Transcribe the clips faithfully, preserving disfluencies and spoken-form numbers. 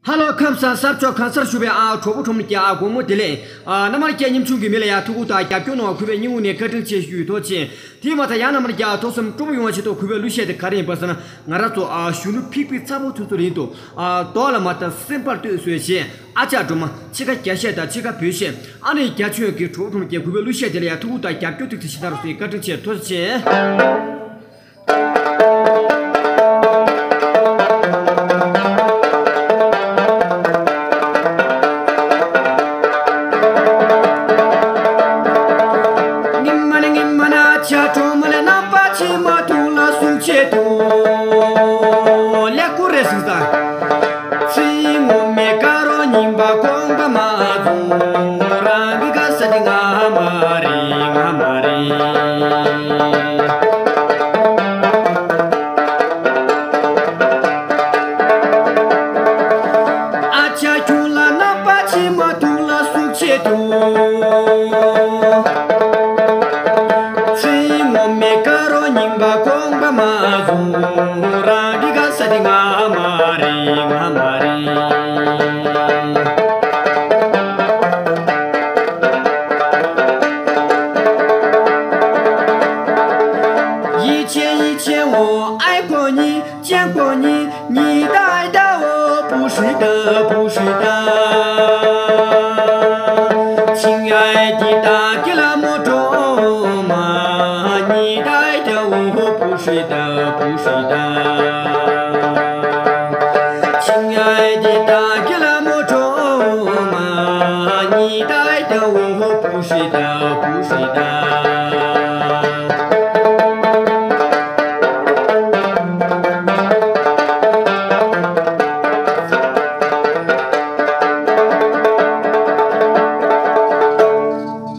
ཧ་ལོ། ཁམས་བཟང་ས་ཕྱོགས་གང་སར་བཞུགས་པའི་ཨ་གྲོགས་པོ་གྲོགས་མོ་རྒྱ་ཨ་དགོང་མོ་བདེ་ལེགས། ཨ་རྣམ་པ་རྒྱ་ཉམ་ཆུང་གི་མི་ལ་ཡ་ཐུགས་ཁུར་དང་རྒྱབ་སྐྱོར་གནང་བ་གུས་པས་སྙིང་དབུས་ནས་བཀའ་དྲིན་ཆེ་ཞུ་ཡི་ཐུགས་རྗེ་ཆེ། དེ་མ་ཚད་ཡང་རྣམ་པ་རྒྱ་ཐུགས་བསམ་སྤྲོ་པོ་ཡོང་བ་ཆེད་དུ་གུས་པས་གླུ་གཞས་དེ་ག་རེ་ཡིན་པ་ཟེར་ན། ང་རང་ཚོ་ཨ་གཞོན་ནུ་ཕིག་ཕིག་ཚ་བོ་ཚོ་ཚོ་རིང་དུ་ཨ་རྡོ་ལ་མ་བརྡབས་སེམས་པར་ལྟོས་ཟེར་བའི་གཞས། ཨ་ཅག་སྒྲོལ་མ་ཕྱི་ཁ་རྒྱ་གཞས་དང་ཕྱི་ཁ་བོད་གཞས། ཨ་ནི་རྒྱ་ཆོས་ཀྱི་གྲོགས་གྲོགས་མོ་རྒྱ་གུས་པས་གླུ་གཞས་དེ་ལ་ཡ་ཐུགས་ཁུར་དང་རྒྱབ་སྐྱོར་ཐུགས་རྗེ་ཆེ་གནང་རོགས་ཟེར་བཀའ་དྲིན་ཆེ། ཐུགས་རྗེ་ཆེ།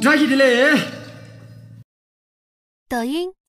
བཀྲ་ཤིས་བདེ་ལེགས། 抖音